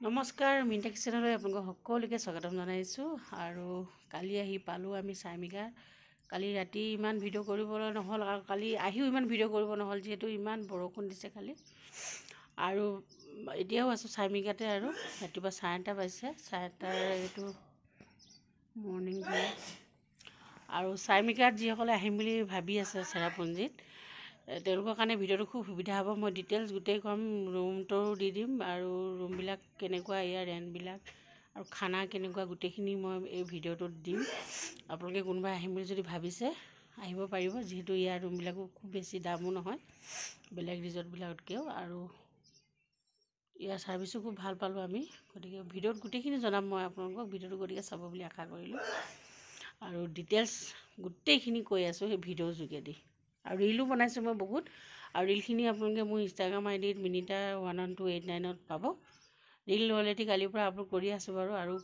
নমস্কাৰ, মিনিতা কিচেনলৈ আপোনালোকক সকলোকে স্বাগতম জনাইছোঁ। আৰু কালি আহি পালোঁ আমি চাইমিকা। কালি ৰাতি ইমান ভিডিঅ' কৰিবলৈ নহ'ল আৰু কালি আহিও ইমান ভিডিঅ' কৰিব নহ'ল, যিহেতু ইমান বৰষুণ দিছে কালি। আৰু এতিয়াও আছোঁ চাইমিকাতে। আৰু ৰাতিপুৱা 8:30 বাজিছে, 8:30ৰ এইটো মৰ্ণিং। আৰু চাইমিকাত যিসকলে আহিম বুলি ভাবি আছে চেৰাপুঞ্জীত, তেওঁলোকৰ কাৰণে ভিডিঅ'টো খুব সুবিধা হ'ব। মই ডিটেইলছ গোটেই ক'ম, ৰুমটোও দি দিম আৰু ৰুমবিলাক কেনেকুৱা, ইয়াৰ ৰেণ্টবিলাক আৰু খানা কেনেকুৱা, গোটেইখিনি মই এই ভিডিঅ'টোত দিম। আপোনালোকে কোনোবাই আহিম বুলি যদি ভাবিছে আহিব পাৰিব, যিহেতু ইয়াৰ ৰুমবিলাকো খুব বেছি দামো নহয় বেলেগ ৰিজৰ্টবিলাকতকৈও, আৰু ইয়াৰ ছাৰ্ভিচো খুব ভাল পালোঁ আমি। গতিকে ভিডিঅ'ত গোটেইখিনি জনাম মই আপোনালোকক, ভিডিঅ'টো গতিকে চাব বুলি আশা কৰিলোঁ। আৰু ডিটেইলছ গোটেইখিনি কৈ আছোঁ সেই ভিডিঅ'ৰ যোগেদি। আৰু ৰিলো বনাইছোঁ মই বহুত, আৰু ৰিলখিনি আপোনালোকে মোৰ ইনষ্টাগ্ৰাম আই ডিত মিনিতা 11289ত পাব। ৰিল অলৰেডি কালিৰ পৰা আপলোড কৰি আছোঁ বাৰু, আৰু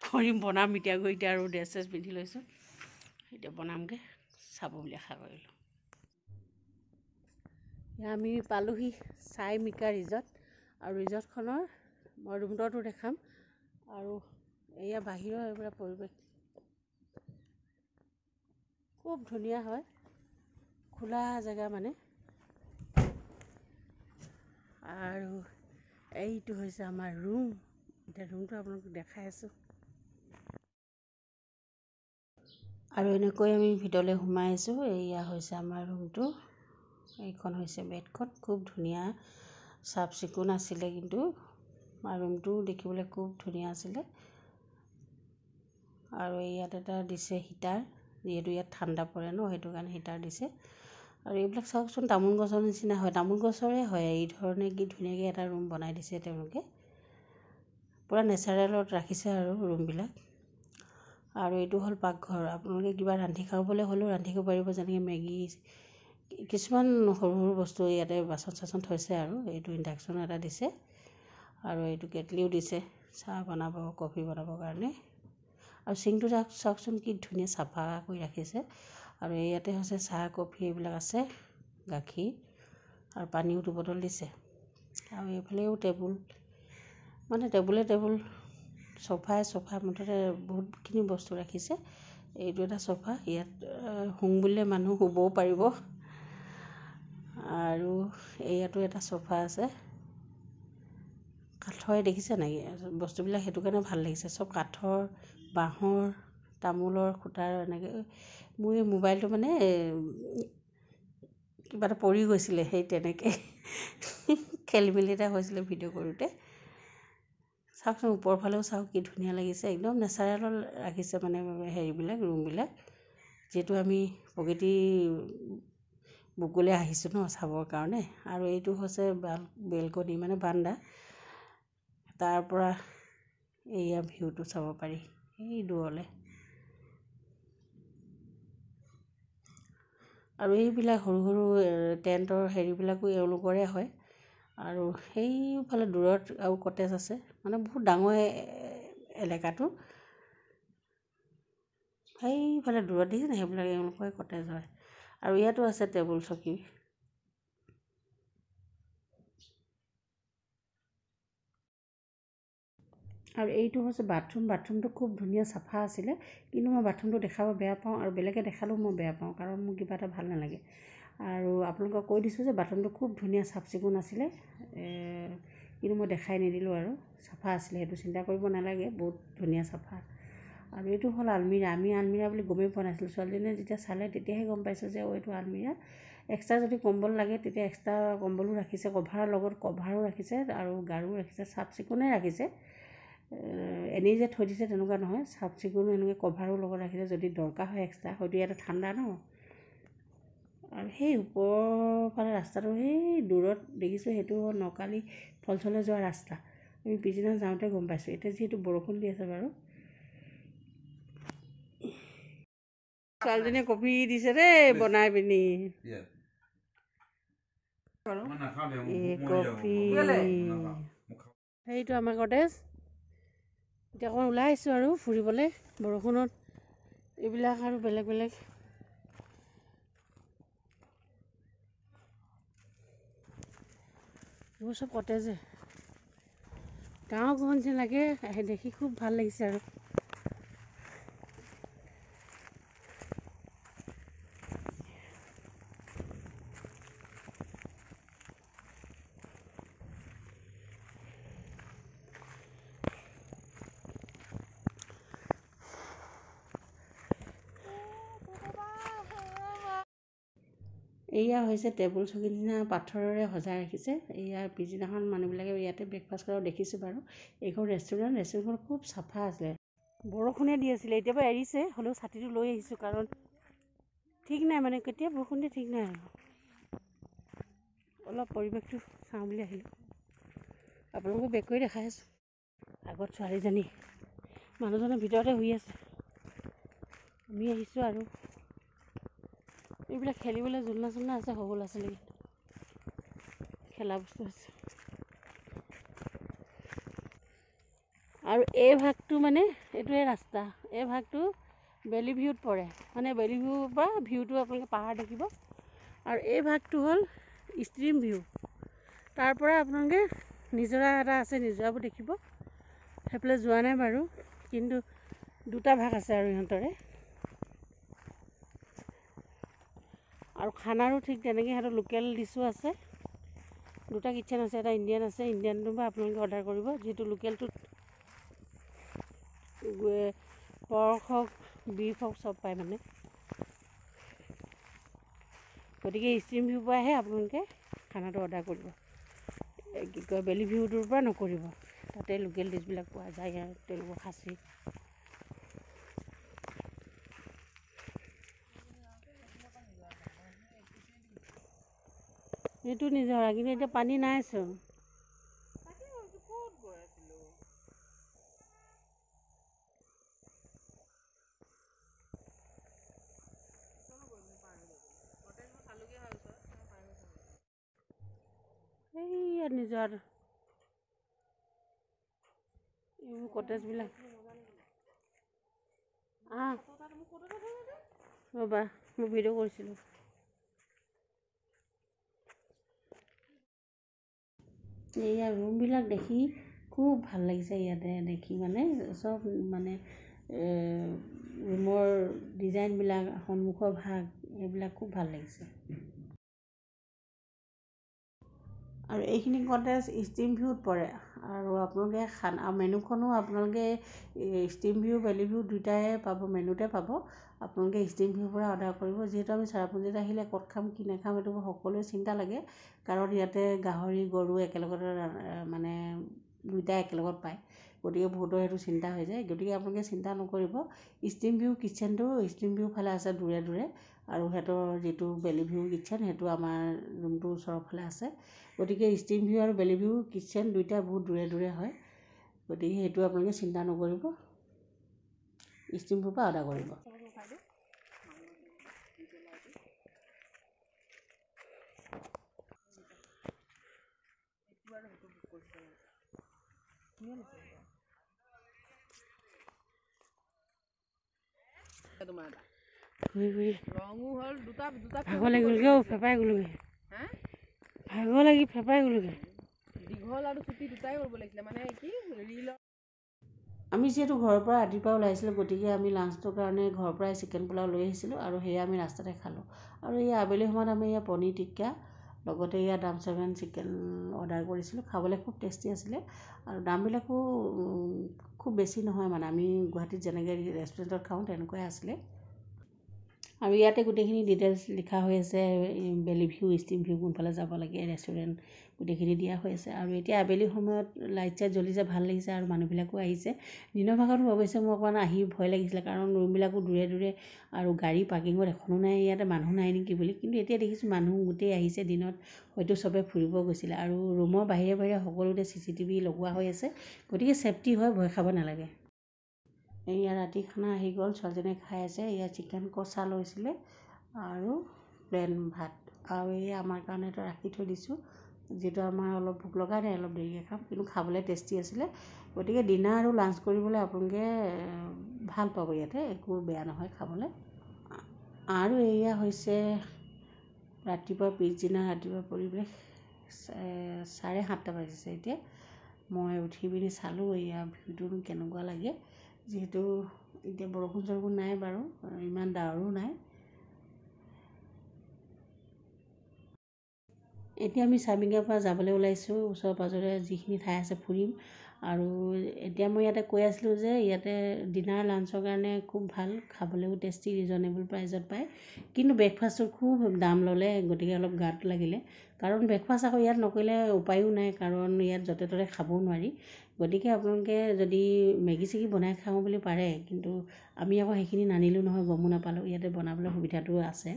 কৰিম, বনাম এতিয়া গৈ। এতিয়া আৰু ড্ৰেছ চেছ পিন্ধি লৈছোঁ, এতিয়া বনামগৈ, চাব বুলি আশা কৰিলোঁ। আমি পালোহি চাইমিকা ৰিজৰ্ট, আৰু ৰিজৰ্টখনৰ মই ৰুম টুৰটো দেখাম। আৰু এয়া বাহিৰৰ এইবিলাক পৰিৱেশ খুব ধুনীয়া হয়, খোলা জেগা মানে। আৰু এইটো হৈছে আমাৰ ৰুম। এতিয়া ৰুমটো আপোনালোকক দেখাই আছোঁ। আৰু এনেকৈ আমি ভিতৰলৈ সোমাই আহিছোঁ। এয়া হৈছে আমাৰ ৰুমটো, এইখন হৈছে বেডখন, খুব ধুনীয়া চাফ চিকুণ আছিলে কিন্তু, আৰু ৰুমটো দেখিবলৈ খুব ধুনীয়া আছিলে। আৰু ইয়াত এটা দিছে হিটাৰ, যিহেতু ইয়াত ঠাণ্ডা পৰে ন, সেইটো কাৰণে হিটাৰ দিছে। আৰু এইবিলাক চাওকচোন, তামোল গছৰ নিচিনা হয়, তামোল গছৰে হয়। এই ধৰণে কি ধুনীয়াকৈ এটা ৰুম বনাই দিছে তেওঁলোকে, পূৰা নেচাৰেলত ৰাখিছে আৰু ৰুমবিলাক। আৰু এইটো হ'ল পাকঘৰ, আপোনালোকে কিবা ৰান্ধি খাবলৈ হ'লেও ৰান্ধিব পাৰিব, যেনেকৈ মেগী, কিছুমান সৰু সৰু বস্তু ইয়াতে বাচন চাচন থৈছে। আৰু এইটো ইণ্ডাকশ্যন এটা দিছে, আৰু এইটো কেটলিও দিছে চাহ বনাব, কফি বনাবৰ কাৰণে। আৰু চিংকটো চাওকচোন কি ধুনীয়া চাফা কৰি ৰাখিছে। আৰু ইয়াতে হৈছে চাহ কফি এইবিলাক আছে, গাখীৰ আৰু পানীও দুবটল দিছে। আৰু এইফালেও টেবুল, মানে টেবুলে টেবুল, চোফাই চোফা, মুঠতে বহুতখিনি বস্তু ৰাখিছে। এইটো এটা চোফা, ইয়াত শুং বুলিলে মানুহ শুবও পাৰিব। আৰু ইয়াতো এটা চোফা আছে, কাঠৰে দেখিছে নেকি বস্তুবিলাক, সেইটো কাৰণে ভাল লাগিছে। চব কাঠৰ, বাঁহৰ, তামোলৰ খুটাৰ এনেকৈ। মোৰ এই মোবাইলটো মানে কিবা এটা পৰি গৈছিলে, সেই তেনেকৈ খেলি মেলি এটা হৈছিলে ভিডিঅ' কৰোঁতে। চাওকচোন ওপৰ ফালেও চাওক কি ধুনীয়া লাগিছে, একদম নেচাৰেল ৰাখিছে মানে হেৰিবিলাক, ৰুমবিলাক। যিহেতু আমি প্ৰকৃতিৰ বুকুলৈ আহিছোঁ ন চাবৰ কাৰণে। আৰু এইটো হৈছে বেলকনি মানে বান্দা, তাৰ পৰা এয়া ভিউটো চাব পাৰি এই দূৰলৈ। আৰু এইবিলাক সৰু সৰু টেণ্টৰ হেৰিবিলাকো এওঁলোকৰে হয়। আৰু সেইফালে দূৰত আৰু কটেজ আছে, মানে বহুত ডাঙৰ এলেকাটো। সেইফালে দূৰত দেখিছেনে, সেইবিলাক এওঁলোকৰে কটেজ হয়। আৰু ইয়াতো আছে টেবুল চকী। আৰু এইটো হৈছে বাথৰুম। বাথৰুমটো খুব ধুনীয়া চাফা আছিলে, কিন্তু মই বাথৰুমটো দেখাব বেয়া পাওঁ, আৰু বেলেগে দেখালেও মই বেয়া পাওঁ, কাৰণ মোৰ কিবা এটা ভাল নালাগে। আৰু আপোনালোকক কৈ দিছোঁ যে বাথৰুমটো খুব ধুনীয়া চাফ চিকুণ আছিলে, কিন্তু মই দেখাই নিদিলোঁ। আৰু চাফা আছিলে, সেইটো চিন্তা কৰিব নালাগে, বহুত ধুনীয়া চাফা। আৰু এইটো হ'ল আলমিৰা। আমি আলমিৰা বুলি গমেই পোৱা নাছিলোঁ, ছোৱালীজনীয়ে যেতিয়া চালে তেতিয়াহে গম পাইছোঁ যে অ' এইটো আলমিৰা। এক্সট্ৰা যদি কম্বল লাগে তেতিয়া এক্সট্ৰা কম্বলো ৰাখিছে, কভাৰৰ লগত কভাৰো ৰাখিছে আৰু গাৰুও ৰাখিছে, চাফ চিকুণে ৰাখিছে। এনেই যে থৈ দিছে তেনেকুৱা নহয়, চাফ চিকুণো এনেকৈ কভাৰো লগত ৰাখিছে যদি দৰকাৰ হয় এক্সট্ৰা, হয়তো ইয়াতে ঠাণ্ডা ন। আৰু সেই ওপৰৰ ফালে ৰাস্তাটো সেই দূৰত দেখিছোঁ, সেইটো নকালি ফলচলৈ যোৱা ৰাস্তা। আমি পিছদিনা যাওঁতে গম পাইছোঁ। এতিয়া যিহেতু বৰষুণ দি আছে বাৰু। ছোৱালীজনীয়ে কফি দিছে দেই বনাই পিনি। এই কফি, সেইটো আমাৰ কটেজ। এতিয়া অকণমান ওলাই আহিছোঁ আৰু ফুৰিবলৈ বৰষুণত। এইবিলাক আৰু বেলেগ বেলেগ এইবোৰ চব কটেজে। গাঁও ঘৰ যেন লাগে, দেখি খুব ভাল লাগিছে। আৰু এয়া হৈছে টেবুল চকী নিচিনা পাথৰেৰে সজাই ৰাখিছে। এয়া পিছদিনাখন মানুহবিলাকে ইয়াতে ব্ৰেকফাষ্ট কৰাও দেখিছোঁ বাৰু। এইখন ৰেষ্টুৰেণ্ট, ৰেষ্টুৰেণ্টখন খুব চাফা আছিলে। বৰষুণে দি আছিলে, এতিয়া বাৰু এৰিছে, হ'লেও ছাতিটো লৈ আহিছোঁ, কাৰণ ঠিক নাই মানে কেতিয়া বৰষুণ দিয়ে ঠিক নাই। আৰু অলপ পৰিৱেশটো চাওঁ বুলি আহিলোঁ, আপোনালোকক বেক কৰি দেখাই আছোঁ। আগত ছোৱালীজনী, মানুহজনৰ ভিতৰতে শুই আছে, আমি আহিছোঁ। আৰু এইবিলাক খেলিবলৈ জোলনা চোলনা আছে সৰু ল'ৰা ছোৱালী, খেলা বস্তু আছে। আৰু এই ভাগটো মানে এইটোৱে ৰাস্তা, এই ভাগটো বেলি ভিউত পৰে, মানে বেলি ভিউৰ পৰা ভিউটো আপোনালোকে পাহাৰ দেখিব। আৰু এই ভাগটো হ'ল ষ্ট্ৰীম ভিউ, তাৰ পৰা আপোনালোকে নিজৰা এটা আছে, নিজৰাবোৰ দেখিব। সেইফালে যোৱা নাই বাৰু, কিন্তু দুটা ভাগ আছে আৰু ইহঁতৰে। আৰু খানাৰো ঠিক তেনেকৈ সিহঁতৰ লোকেল ডিছো আছে, দুটা কিটচেন আছে, এটা ইণ্ডিয়ান আছে। ইণ্ডিয়ানটো বা আপোনালোকে অৰ্ডাৰ কৰিব, যিহেতু লোকেলটোত পৰ্ক হওক বিফ হওক চব পায় মানে। গতিকে ষ্ট্ৰীম ভিউৰ পৰাহে আপোনালোকে খানাটো অৰ্ডাৰ কৰিব, কি কয় বেলি ভিউটোৰ পৰা নকৰিব। তাতে লোকেল ডিছবিলাক পোৱা যায় আৰু তেওঁলোকৰ খাচী। এইটো নিজৰা, কিন্তু এতিয়া পানী নাইচোন। এইয়া নিজৰ এইবোৰ কটেজবিলাক। আহ ৰ'বা, মই ভিডিঅ' কৰিছিলোঁ। এয়া ৰুমবিলাক দেখি খুব ভাল লাগিছে ইয়াতে দেখি, মানে চব মানে ৰুমৰ ডিজাইনবিলাক, সন্মুখৰ ভাগ, এইবিলাক খুব ভাল লাগিছে। আৰু এইখিনি কটেজ ষ্ট্ৰীম ভিউত পৰে। আৰু আপোনালোকে খানা মেনুখনো আপোনালোকে ষ্ট্ৰীম ভিউ বেলি ভিউ দুয়োটাই পাব, মেনুতে পাব। আপোনালোকে ষ্ট্ৰীম ভিউৰ পৰা অৰ্ডাৰ কৰিব। যিহেতু আমি চেৰাপুঞ্জীত আহিলে ক'ত খাম কি নাখাম এইটো সকলোৱে চিন্তা লাগে, কাৰণ ইয়াতে গাহৰি গৰু একেলগতে মানে দুয়োটাই একেলগত পায়, গতিকে বহুতৰ সেইটো চিন্তা হৈ যায়। গতিকে আপোনালোকে চিন্তা নকৰিব, ষ্ট্ৰীম ভিউ কিটচেনটো ষ্ট্ৰীম ভিউ ফালে আছে দূৰে দূৰে, আৰু সিহঁতৰ যিটো বেলি ভিউ কিটচেন সেইটো আমাৰ ৰুমটোৰ ওচৰৰ ফালে আছে। গতিকে ষ্ট্ৰীম ভিউ আৰু বেলি ভিউ কিটচেন দুয়োটা বহুত দূৰে দূৰে হয়, গতিকে সেইটো আপোনালোকে চিন্তা নকৰিব, ষ্ট্ৰীম ভিউৰ পৰা অৰ্ডাৰ কৰিব। ঘূৰি ঘূৰি ভাগৰ লাগি গ'লগৈ অ', ফেপাই গ'লোগৈ, ভাগৰ লাগি ফেপাই গ'লোগৈ। দীঘল আৰু চুটি দুটাই কৰিব লাগিছিলে, মানে কি ৰিল। আমি যিহেতু ঘৰৰ পৰা ৰাতিপুৱা ওলাইছিলোঁ, গতিকে আমি লাঞ্চটোৰ কাৰণে ঘৰৰ পৰাই চিকেন পোলাও লৈ আহিছিলোঁ আৰু সেয়া আমি ৰাস্তাতে খালোঁ। আৰু এই আবেলি সময়ত আমি এয়া পনীৰ টিক্কা লগতে এয়া দাম 7 চিকেন অৰ্ডাৰ কৰিছিলোঁ। খাবলৈ খুব টেষ্টি আছিলে আৰু দামবিলাকো খুব বেছি নহয়, মানে আমি গুৱাহাটীত যেনেকৈ ৰেষ্টুৰেণ্টত খাওঁ তেনেকুৱাই আছিলে। আৰু ইয়াতে গোটেইখিনি ডিটেইলছ লিখা হৈ আছে, বেলি ভিউ ষ্ট্ৰীম ভিউ কোনফালে যাব লাগে, ৰেষ্টুৰেণ্ট গোটেইখিনি দিয়া হৈ আছে। আৰু এতিয়া আবেলি সময়ত লাইট চাইট জ্বলিছে, ভাল লাগিছে আৰু মানুহবিলাকো আহিছে। দিনৰ ভাগতো অৱশ্যে মোৰ অকণমান আহি ভয় লাগিছিলে, কাৰণ ৰুমবিলাকো দূৰে দূৰে আৰু গাড়ী পাৰ্কিঙত এখনো নাই, ইয়াতে মানুহ নাই নেকি বুলি। কিন্তু এতিয়া দেখিছোঁ মানুহ গোটেই আহিছে, দিনত হয়তো চবে ফুৰিব গৈছিলে। আৰু ৰুমৰ বাহিৰে বাহিৰে সকলোতে CCTV লগোৱা হৈ আছে, গতিকে ছেফটি হয়, ভয় খাব নালাগে। এয়া ৰাতি খানা আহি গ'ল, ছোৱালীজনীয়ে খাই আছে। এয়া চিকেন কচা লৈছিলে আৰু প্লেইন ভাত, আৰু এয়া আমাৰ কাৰণে এটা ৰাখি থৈ দিছোঁ, যিটো আমাৰ অলপ ভোক লগা নাই, অলপ দেৰিকৈ খাম, কিন্তু খাবলৈ টেষ্টি আছিলে। গতিকে ডিনাৰ আৰু লাঞ্চ কৰিবলৈ আপোনালোকে ভাল পাব, ইয়াতে একো বেয়া নহয় খাবলৈ। আৰু এয়া হৈছে ৰাতিপুৱা পিছদিনা ৰাতিপুৱা পৰিৱেশ, 7:30 বাজিছে এতিয়া। মই উঠি পিনি চালোঁ এয়া ভিউটো কেনেকুৱা লাগে। যিহেতু এতিয়া বৰষুণ চৰষুণ নাই বাৰু, ইমান ডাৱৰো নাই। এতিয়া আমি চাৰমিকাৰ পৰা যাবলৈ ওলাইছোঁ, ওচৰে পাঁজৰে যিখিনি ঠাই আছে ফুৰিম। আৰু এতিয়া মই ইয়াতে কৈ আছিলোঁ যে ইয়াতে ডিনাৰ লাঞ্চৰ কাৰণে খুব ভাল, খাবলৈও টেষ্টি, ৰিজনেবল প্ৰাইজত পায়। কিন্তু ব্ৰেকফাষ্টটো খুব দাম ল'লে, গতিকে অলপ গাত লাগিলে। কাৰণ ব্ৰেকফাষ্ট আকৌ ইয়াত নকৰিলে উপায়ো নাই, কাৰণ ইয়াত য'তে ত'তে খাবও নোৱাৰি। গতিকে আপোনালোকে যদি মেগী চেগী বনাই খাওঁ বুলি পাৰে, কিন্তু আমি আকৌ সেইখিনি নানিলোঁ নহয়, গমো নাপালোঁ। ইয়াতে বনাবলৈ সুবিধাটো আছে।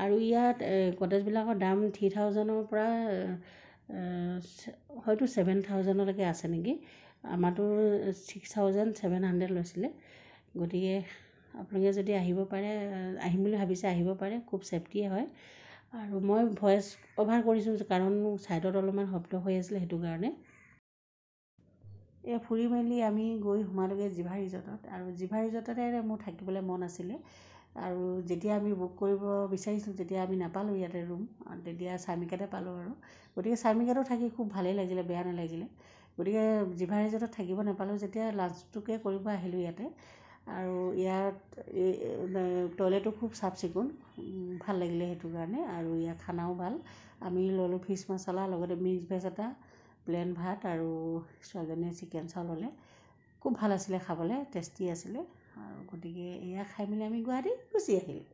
আৰু ইয়াত কটেজবিলাকৰ দাম 3000ৰ পৰা হয়তো 7000লৈকে আছে নেকি। আমাৰতো 6700 লৈছিলে। গতিকে আপোনালোকে যদি আহিব পাৰে, আহিম বুলি ভাবিছে আহিব পাৰে, খুব ছেফটিয়ে হয়। আৰু মই ভইচ অভাৰ কৰিছোঁ, কাৰণ ছাইডত অলপমান শব্দ হৈ আছিলে, সেইটো কাৰণে। এই ফুৰি মেলি আমি গৈ সোমালোগৈ জিভা ৰিজৰ্টত। আৰু জিভা ৰিজৰ্টতে মোৰ থাকিবলৈ মন আছিলে। আৰু যেতিয়া আমি বুক কৰিব বিচাৰিছিলোঁ তেতিয়া আমি নাপালোঁ ইয়াতে ৰুম, তেতিয়া চাৰ্মিকাতে পালোঁ। আৰু গতিকে চাৰ্মিকাতো থাকি খুব ভালেই লাগিলে, বেয়া নালাগিলে। গতিকে জিভা ৰিজৰ্টত থাকিব নাপালোঁ যেতিয়া লাঞ্চটোকে কৰিব আহিলোঁ ইয়াতে। আৰু ইয়াত টয়লেটো খুব চাফ চিকুণ, ভাল লাগিলে সেইটো কাৰণে। আৰু ইয়াৰ খানাও ভাল। আমি ল'লোঁ ফিছ মছলা, লগতে মিক্স ভেজ এটা, প্লেইন ভাত, আৰু ছোৱালীজনীয়ে চিকেন চাও ল'লে। খুব ভাল আছিলে খাবলৈ, টেষ্টি আছিলে। আৰু গতিকে এয়া খাই মেলি আমি গুৱাহাটী গুচি আহিলোঁ।